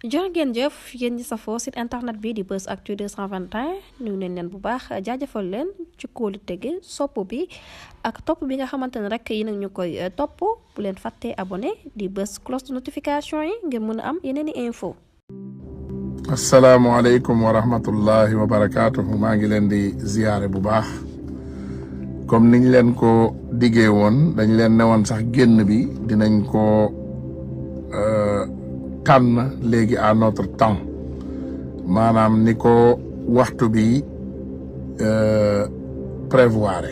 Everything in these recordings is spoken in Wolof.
jërë ngeen jëf yéen ñi safoo site internet bi di Buzz Actu 221 nuyu nañ leen bu baax jaajëfal leen ci kóolu tege sopp bi ak topp bi nga xamante ne rek yi nag ñu koy topp bu leen fàttee abonné di bës cloche de notification yi ngir mën a am yeneen i info. asalaamualeykum wa rahmatullahi wa barakaatuhu maa ngi leen di ziyaare bu baax comme niñ leen ko diggee woon dañ leen ne woon sax génn bi dinañ ko tànn léegi à notre temps maanaam ni ko waxtu bi prévoir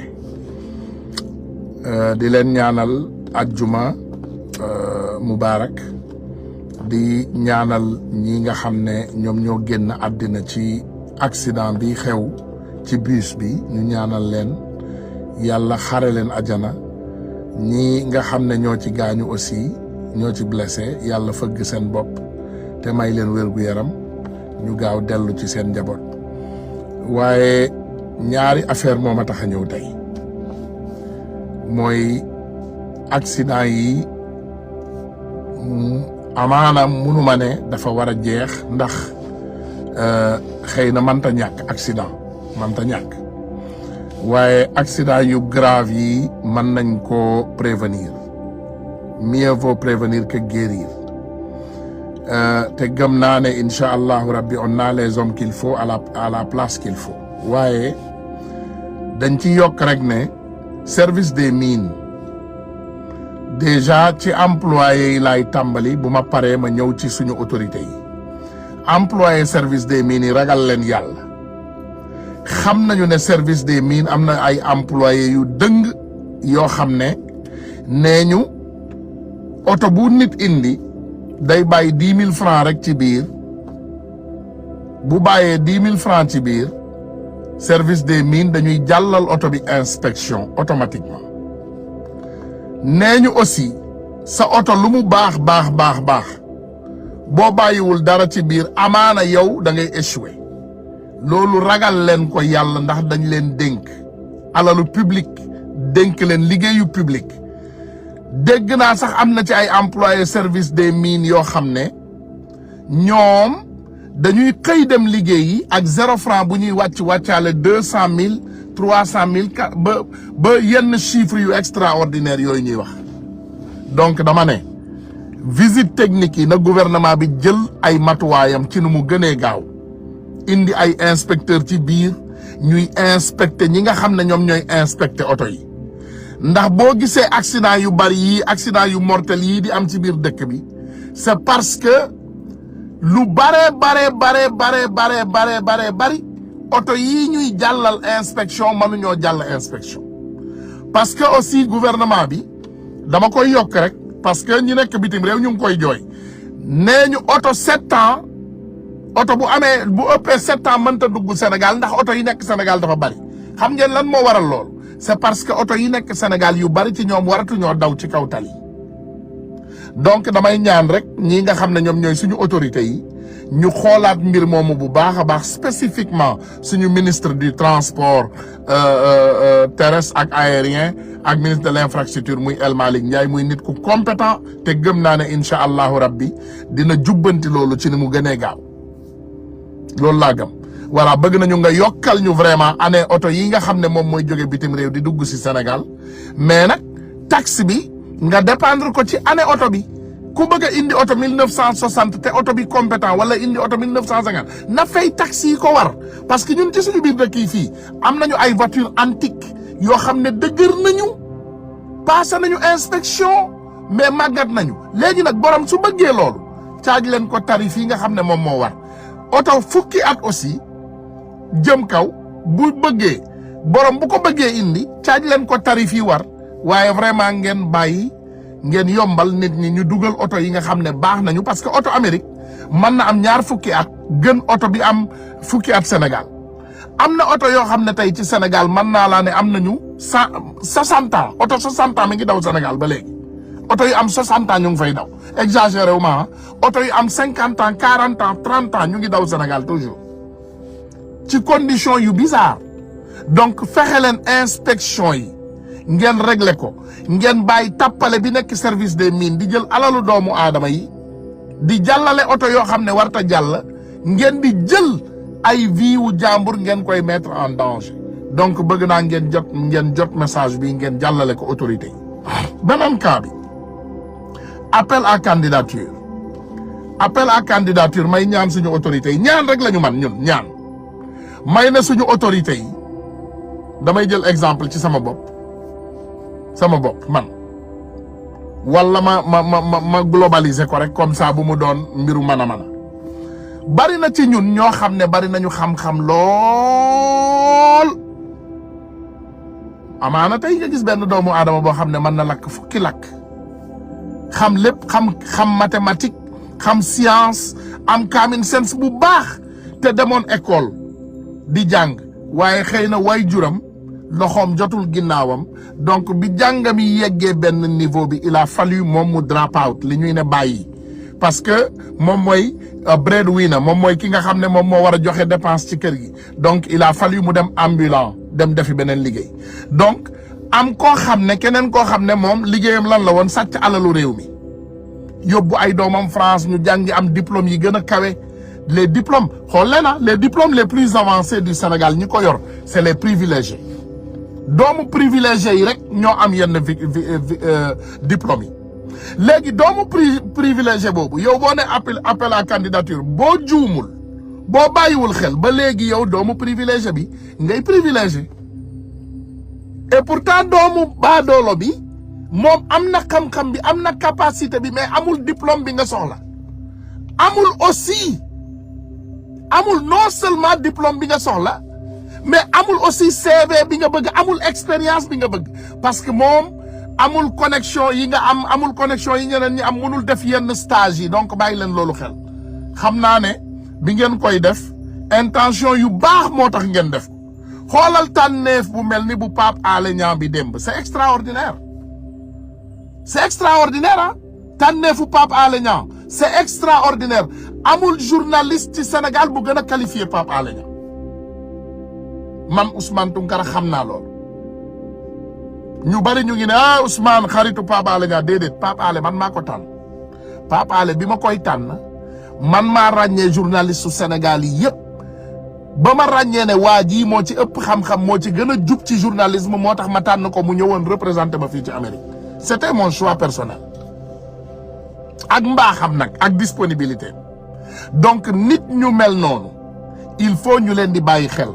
di leen ñaanal ajjuma mubarak di ñaanal ñi nga xam ne ñoom ñoo génn àddina ci accident bi xew ci bus bi ñu ñaanal leen yàlla xare leen ajana ñi nga xam ne ñoo ci gaañu aussi ñoo ci blessé yàlla fëgg seen bopp te may leen wér-gu-yaram ñu gaaw dellu ci seen njaboot waaye ñaari affaire moo ma tax a ñëw tey mooy accident yi amaana munuma ne dafa war a jeex ndax xëy na mënta ñàkk accident mënta ñàkk waaye accident yu grave yi mën nañ koo prévenir mieux vaut prévenir que guérir te gëm naa ne incha allahu rabbi on a les hommes qu'il faut à la place qu'il faut waaye dañ ci yokk rek ne service des mines déjà ci employé yi laay tàmbali bu ma paree ma ñëw ci suñu autorité yi employé service des mines yi ragal leen yàlla xam nañu ne service des mines am na ay employé yu dëng yoo xam ne nee ñu oto bu nit indi day bàyyi 10 000 francs rek ci biir bu bàyyee 10 000 francs ci biir service des mines dañuy jàllal oto bi inspection automatiquement nee ñu aussi sa oto lu mu baax boo bàyyiwul dara ci biir amaana yow da ngay échouer loolu ragal leen ko yàlla ndax dañ leen dénk alalu public dénk leen liggéeyu public dégg naa sax am na ci ay employé service des mines yoo xam ne ñoom dañuy xëy dem liggéeyi ak 0 franc bu ñuy wàccaale 200 000 300 000 ba yenn chiffres yu extraordinaire yooyu ñuy wax donc dama ne visite technique yi na gouvernement bi jël ay matuwaayam ci nu mu gënee gaaw indi ay inspecteur ci biir ñuy inspecter ñi nga xam ne ñoom ñooy inspecter oto yi ndax boo gisee accident yu bari yii accident yu mortel yii di am ci biir dëkk bi c'est parce que lu bare bari oto yii ñuy jàllal inspection mënuñoo jàll inspection parce que aussi gouvernement bi dama koy yokk rek parce que ñi nekk bitim réew ñu ngi koy jooy nee ñu oto 7 ans oto bu ëppee 7 ans mënta dugg Sénégal ndax oto yi nekk Sénégal dafa bari xam ngeen lan moo waral lool c'est parce que oto yi nekk Sénégal yu bari ci ñoom waratuñoo daw ci kaw tali donc damay ñaan rek ñi nga xam ne ñoom ñooy suñu autorités yi ñu xoolaat mbir moomu bu baax a baax spécifiquement suñu ministre du transport terrestre ak aérien ak ministre de l'infrastructure muy El Malick Ndiaye muy nit ku compétent te gëm naa ne incha allahu rabbi dina jubbanti loolu ci ni mu gënee gaaw loolu laa gëm voilà bëgg nañu nga yokkal ñu vraiment année oto yi nga xam ne moom mooy jóge bitim réew di dugg si Sénégal mais nag taxe bi nga dépendre ko ci année oto bi ku bëgg a indi oto 1960 te oto bi compétent wala indi oto 1950 na fay taxe yi ko war parce que ñun ci suñu biir dëkk yi fii am nañu ay voiture antique yoo xam ne dëgër nañu passé nañu inspection mais màggat nañu léegi nag borom su bëggee loolu caaj leen ko tarif yi nga xam ne moom moo war oto fukki at aussi jëm kaw bu bëggee borom bu ko bëggee indi caaj leen ko tarif yi war waaye vraiment ngeen yombal nit ñi ñu dugal oto yi nga xam ne baax nañu parce que oto Amérique mën na am ñaar fukki at gën oto bi am fukki at Sénégal am na oto yoo xam ne tey ci Sénégal mën naa laa ne am nañu 60 ans oto 60 ans mi ngi daw Sénégal ba léegi oto yi am 60 ans ñu ngi fay daw exagéré wu ma oto yi am 50 ans 40 ans 30 ans ñu ngi daw Sénégal toujours ci condition yu bizarre donc fexe leen inspection yi ngeen réglé ko ngeen bàyyi tappale bi nekk service des mines di jël alalu doomu aadama yi di jàllale oto yoo xam ne warta jàll ngeen di jël ay vie wu jàmbur ngeen koy mettre en danger donc bëgg naa ngeen jot message bi ngeen jàllale ko autorité yi. beneen cas bi appel à candidature may ñaan suñu autorité yi ñaan rek la ñu man ñun ñaan may na suñu autorité yi damay jël exemple ci sama bopp man wala ma globaliser ko rek comme ça bu mu doon mbiru mën a bari na ci ñun ñoo xam ne bari nañu xam-xam lool amaana tey nga gis benn doomu aadama boo xam ne mën na lakk fukki lakk xam lépp xam mathématique xam science am common sense bu baax te demoon école di jàng waaye xëy na way juram loxoom jotul ginnaawam donc bi jàngami yeggee benn niveau bi il a fallu moom mu drop out li ñuy ne bàyyi parce que moom mooy breadwinner moom mooy ki nga xam ne moom moo war a joxe dépense ci kër gi donc il a fallu mu dem ambulant dem defi beneen liggéey donc am koo xam ne keneen koo xam ne moom liggéeyam lan la woon sàcc alalu réew mi yóbbu ay doomam France ñu jàngi am diplôme yi gën a kawe les diplômes xool leen les diplômes les plus avancés du Sénégal ñi ko yor c'est les privilégiés doomu privilégié yi rek ñoo am yenn diplôme yi léegi doomu privilégié boobu yow boo ne appel à candidature boo juumul boo bàyyiwul xel ba léegi yow doomu privilégié bi ngay privilégié et pourtant doomu baadoolo bi moom am na xam-xam bi am na capacité bi mais amul diplôme bi nga soxla amul non seulement diplôme bi nga soxla mais amul aussi CV bi nga bëgg amul expérience bi nga bëgg parce que moom amul connexion yi nga amul connexion yi ñeneen ñi am mënul def yenn stage yi donc bàyyi leen loolu xel xam naa ne bi ngeen koy def intention yu baax moo tax ngeen def xoolal tànneef bu mel ni bu Pape Alé Niang bi démb c'est extraordinaire ah tànneefu Pape Alé Niang c'est extraordinaire amul journaliste ci Sénégal bu gën a qualifié Pape Alé Niang man Ousmane Tounkara xam naa loolu ñu bari ñu ngi ne Ousmane xaritu Pape Alé Niang déedéet Pape Alé man maa ko tànn Pape Alé bi ma koy tànn man maa ràññee journaliste su Sénégal yi yëpp ba ma ràññee ne waa jii moo ci ëpp xam-xam moo ci gën a jub ci journalisme moo tax ma tànn ko mu ñëwoon représenté ma fii ci Amérique c'était mon choix personnel ak mbaaxam nag ak disponibilité donc nit ñu mel noonu il faut ñu leen di bàyyi xel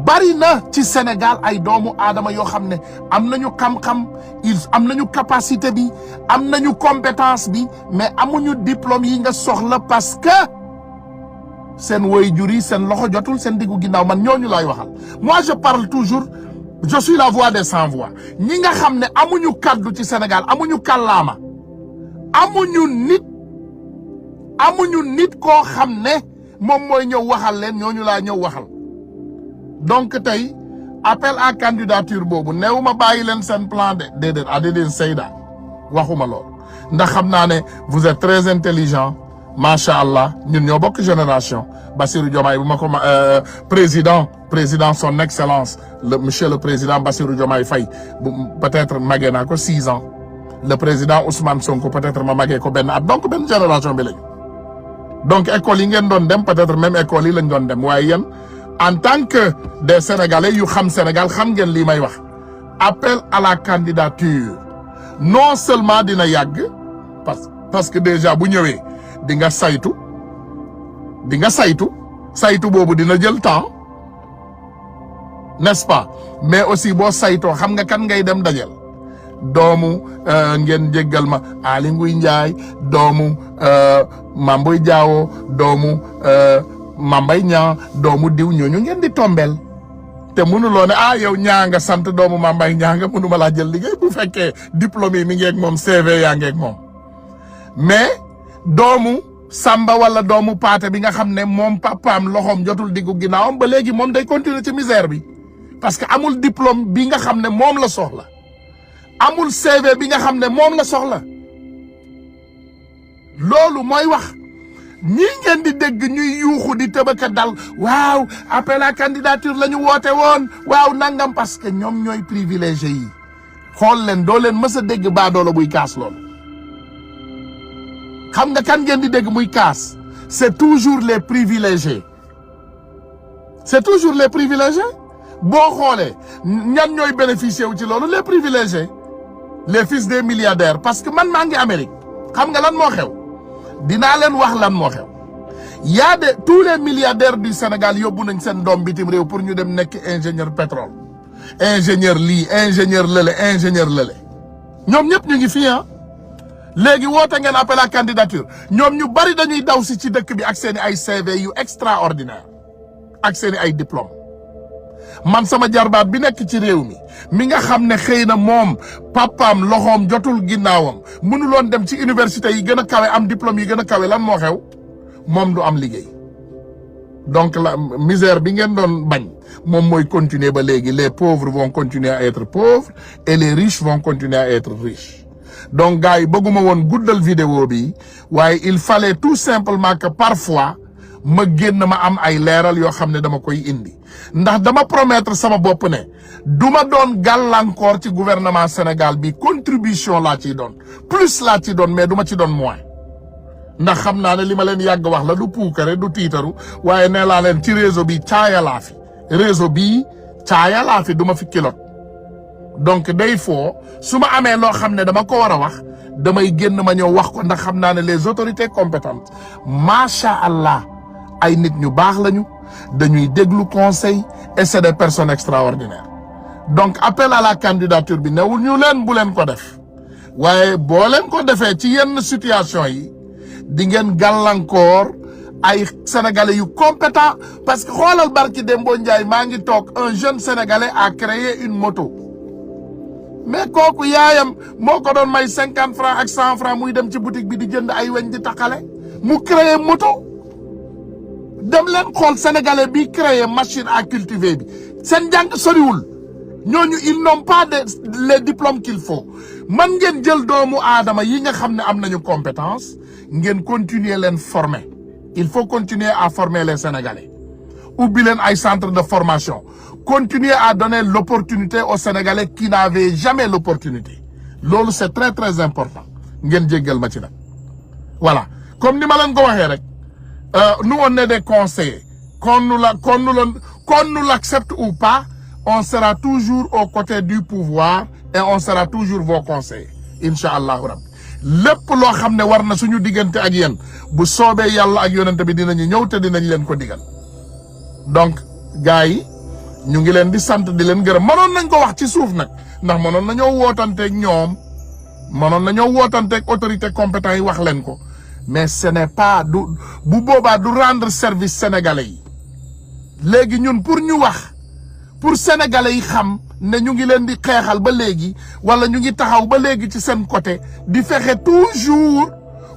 bari na ci Sénégal ay doomu aadama yoo xam ne am nañu xam-xam am nañu capacité bi am nañu compétence bi mais amuñu diplôme yi nga soxla parce que seen waajur yi seen loxo jotul seen diggu ginnaaw man ñooñu lay waxal moi je parle toujours je suis la voix des sans voix ñi nga xam ne amuñu kaddu ci Sénégal amuñu kàllaama amuñu nit koo xam ne moom mooy ñëw waxal leen ñooñu laa ñëw waxal donc tey appel à candidature boobu néew ma bàyyi leen seen plan de déedéet I didn't say that waxuma loolu ndax xam naa ne vous êtes très intelligent macha allah ñun ñoo bokk génération Bassirou Diomaye bu ma ko président son excellence monsieur le président Bassirou Diomaye Faye bu peut-être magee naa ko 6 ans le président Ousmane Sonko peut-être ma magee ko benn at donc benn génération bi lañu donc école yi ngeen doon dem peut-être même école yi lañ doon dem waaye yéen en tant que des Sénégalais yu xam Sénégal xam ngeen lii may wax appel à la candidature non seulement dina yàgg parce que déjà bu ñëwee di nga saytu boobu dina jël temps n'est-ce pas mais aussi boo saytoo xam nga kan ngay dem dajel doomu ngeen jéggal ma Aly Ngouille Ndiaye doomu Mame Boye Diao doomu Mame Mbaye Niang doomu diw ñooñu ngeen di tombeel te mënuloo ne yow ñaa nga sant doomu Mame Mbaye Niang nga mënuma laa jël liggéey bu fekkee diplôme yi mi ngi ak moom CV yaa ngi ak moom mais doomu Samba wala doomu Paate bi nga xam ne moom papaam loxoom jotul diggu ginnaawam ba léegi moom day continuer ci misère bi parce que amul diplôme bi nga xam ne moom la soxla amul CV bi nga xam ne moom la soxla loolu mooy wax ñii ngeen di dégg ñuy yuuxu di tëbaka dal waaw appel à candidature la ñu woote woon waaw nangam parce que ñoom ñooy privilégié yi xool leen doo leen mës a dégg baadoola buy kaas loolu xam nga kan ngeen di dégg muy kaas c'est toujours les privilégiés c'est toujours les privilégiés boo xoolee ñan ñooy bénéficier wu ci loolu les privilégiés les fils des milliardaires parce que man maa ngi Amérique xam nga lan moo xew dinaa leen wax lan moo xew y a de tous les milliardaires du Sénégal yóbbu nañ seen doom bitim réew pour ñu dem nekk ingénieur pétrole ingénieur lii ingénieur lële ñoom ñëpp ñu ngi fii léegi woote ngeen appel à candidature ñoom ñu bari dañuy daw si ci dëkk bi ak seeni ay CV yu extraordinaire ak seeni ay diplôme man sama jarbaat bi nekk ci réew mi nga xam ne xëy na moom papaam loxoom jotul ginnaawam mënuloon dem ci université yi gën a kawe am diplôme yi gën a kawe lan moo xew moom du am liggéey donc la misère bi ngeen doon bañ moom mooy continuer ba léegi les pauvres vont continuer à être pauvres et les riches vont continuer à être riches donc gars yi bëgguma woon guddal vidéo bi waaye il fallait tout simplement que parfois ma génn ma am ay leeral yoo xam ne dama koy indi ndax dama promettre sama bopp ne duma doon gàllankoor ci gouvernement Sénégal bi contribution laa ciy doon plus laa ci doon mais duma ci doon moins ndax xam naa ne li ma leen yàgg wax la du puukare du tiitaru waaye nee laa leen ci réseau bi caaya laa fi réseau bii caaya laa fi du ma fi kilot donc day foo su ma amee loo xam ne dama ko war a wax damay génn ma ñëw wax ko ndax xam naa ne les autorités compétentes macha allah ay nit ñu baax lañu dañuy déglu conseil et c'est des personnes extraordinaires donc appel à la candidature bi newul ñu leen bu leen ko def waaye boo leen ko defee ci yenn situation yi di ngeen gàllankoor ay sénégalais yu compétent parce que xoolal barki Dembo Ndiaye maa ngi toog un jeune sénégalais a créé une moto mais kooku yaayam moo ko doon may 50 francs ak 100 francs muy dem ci boutique bi di jënd ay weñ di taxale mu créé moto dem leen xool sénégalais bi créé machine à cultiver bi seen njàng soriwul ñooñu ils n'ont pas les diplômes qu'il faut man ngeen jël doomu aadama yi nga xam ne am nañu compétence ngeen continuer leen former il faut continuer à former les sénégalais ubbi leen ay centre de formation continuer à donner l'opportunité aux sénégalais qui n'avaient jamais l'opportunité loolu c'est très très important ngeen jéggal ma ci nag voilà comme ni ma leen ko waxee rek nous on est des conseillers qu'on nous l'accepte ou pas on sera toujours aux côtés du pouvoir et on sera toujours vos conseillers incha allahu rabbi lépp loo xam ne war na suñu diggante ak yéen bu soobee yàlla ak yonente bi dinañu ñëw te dinañ leen ko digal donc gars yi ñu ngi leen di sant di leen gërëm mënoon nañ ko wax ci suuf nag ndax mënoon nañoo wootanteeg ñoom mënoon nañoo wootanteeg autorité compétent yi wax leen ko mais ce n'est pas bu boobaa du rendre service sénégalais yi léegi ñun pour ñu wax pour sénégalais yi xam ne ñu ngi leen di xeexal ba léegi wala ñu ngi taxaw ba léegi ci seen côté di fexe toujours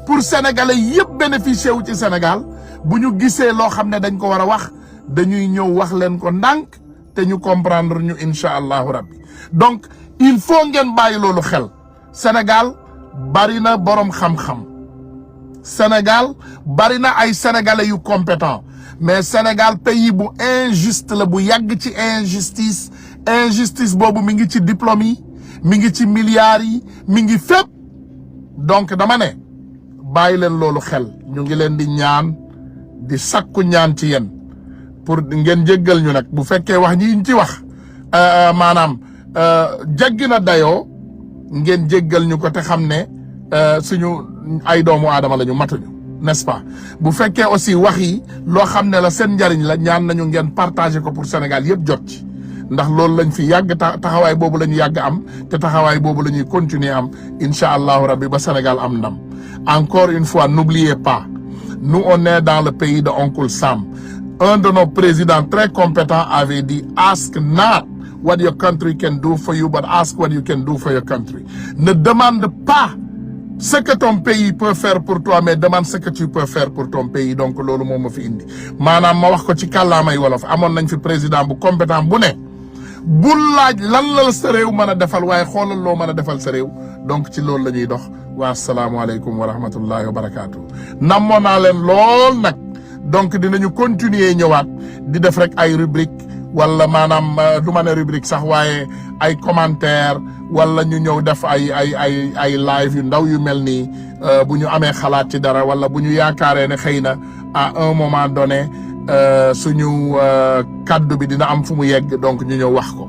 pour sénégalais yëpp bénéficier wu ci Sénégal bu ñu gisee loo xam ne dañ ko war a wax dañuy ñëw wax leen ko ndànk te ñu comprendre ñu incha allahu rabbi donc il faut ngeen bàyyi loolu xel Sénégal bari na borom xam-xam Sénégal bari na ay sénégalais yu compétent mais Sénégal pays bu injuste la bu yàgg ci injustice boobu mi ngi ci diplôme yi mi ngi ci milliards yi mi ngi fépp donc dama ne bàyyi leen loolu xel ñu ngi leen di ñaan di sakku ñaan ci yéen pour ngeen jéggal ñu nag bu fekkee wax ñi ñu ci wax maanaam jéggi na dayoo ngeen jéggal ñu ko te xam ne suñu ay doomu aadama la ñu matuñu n'est-ce pas bu fekkee aussi wax yi loo xam ne la seen njariñ la ñaan nañu ngeen partager ko pour Sénégal yëpp jot ci ndax loolu lañ fi yàgg taxawaay boobu la ñu yàgg am te taxawaay boobu la ñuy continuer am incha allahu rabbi ba Sénégal am ndam encore une fois n'oubliez pas nous on est dans le pays de Oncle Sam un de nos présidents très compétents avait dit ask not what your country can do for you but ask what you can do for your country ne demande pas ce que ton pays peut faire pour toi mais demande ce que tu peux faire pour ton pays donc loolu moo ma fi indi maanaam ma wax ko ci kàllaamay wolof amoon nañ fi président bu compétent bu ne bul laaj lan la sa réew mën a defal waaye xoolal loo mën a defal sa réew donc ci loolu la ñuy dox wa asalaamaaleykum wa rahmatullahi wa barakaatu. namoon naa leen lool nag donc dinañu continuer ñëwaat di def rek ay rubrique wala maanaam du ma ne rubrique sax waaye ay commentaire wala ñu ñëw def ay live yu ndaw yu mel nii bu ñu amee xalaat ci dara wala bu ñu yaakaaree ne xëy na à un moment donné suñu kaddu bi dina am fu mu yegg donc ñu ñëw wax ko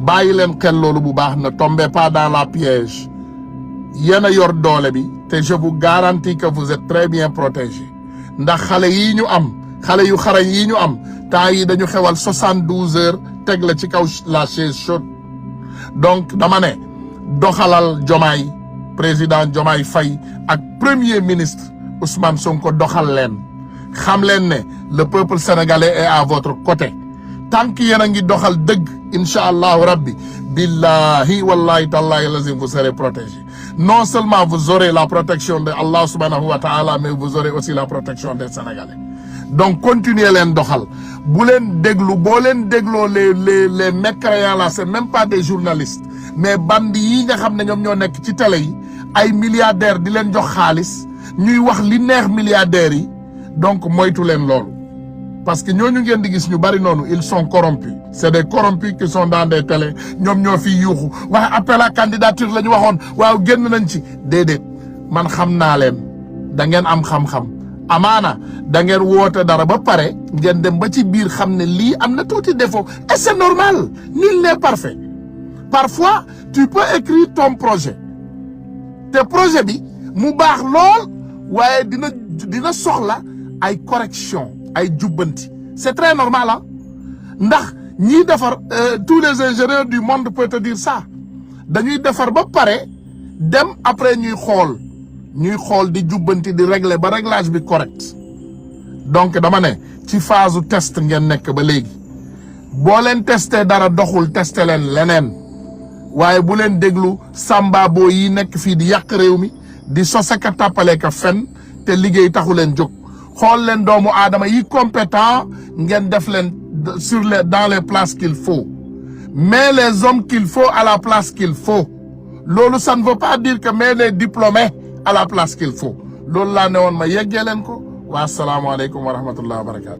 bàyyi leen xel loolu bu baax ne tombez pas dans la piège yéen a yor doole bi te je vous garantis que vous êtes très bien protégés ndax xale yii ñu am xale yu xarañ yii ñu am temps yi dañu xewal 72 heures teg la ci kaw la chaise chaude donc dama ne doxalal Diomaye président Diomaye Faye ak premier ministre Ousmane Sonko doxal leen xam leen ne le peuple sénégalais est à votre côté tant que yéen a ngi doxal dëgg incha allahu rabbi billahi wallahi tallahi lazim vous serez protégés non seulement vous aurez la protection de Allah subhanahu wa ta'ala mais vous aurez aussi la protection des Sénégalais donc continuez leen doxal bu leen déglu boo leen dégloo les mécréants là c'est même pas des journalistes mais bandi yi nga xam ne ñoom ñoo nekk ci télé yi ay milliardaires di leen jox xaalis ñuy wax li neex milliardaires yi donc moytu leen loolu parce que ñooñu ngeen di gis ñu bari noonu ils sont corrompus c'est des corrompus qui sont dans des télés ñoom ñoo fi yuuxu waaye appel à candidature la ñu waxoon waaw génn nañ ci déedéet man xam naa leen da ngeen am xam-xam amaana da ngeen woote dara ba pare ngeen dem ba ci biir xam ne lii am na tuuti défaut et c'est normal nul n'est parfait parfois tu peux écrire ton projet te projet bi mu baax lool waaye dina soxla ay correction ay jubbanti c'est très normal ah ndax ñiy defar tous les ingénieurs du monde peuvent te dire ça dañuy defar ba pare dem après ñuy xool di jubbanti di régler ba réglage bi correct donc dama ne ci phase test ngeen nekk ba léegi boo leen testé dara doxul testé leen leneen waaye bu leen déglu samba boo yi nekk fii di yàq réew mi di sosaka tàppale ka fen te liggéey taxu leen jóg xool leen doomu aadama yi compétent ngeen def leen dans les places qu'il faut mais les hommes qu'il faut à la place qu'il faut loolu ça ne veut pas dire que mais les diplômés à la place qu'il faut loolu laa ne woon ma yeggee leen ko wa salaamu aleykum wa rahmatullah wa barakatu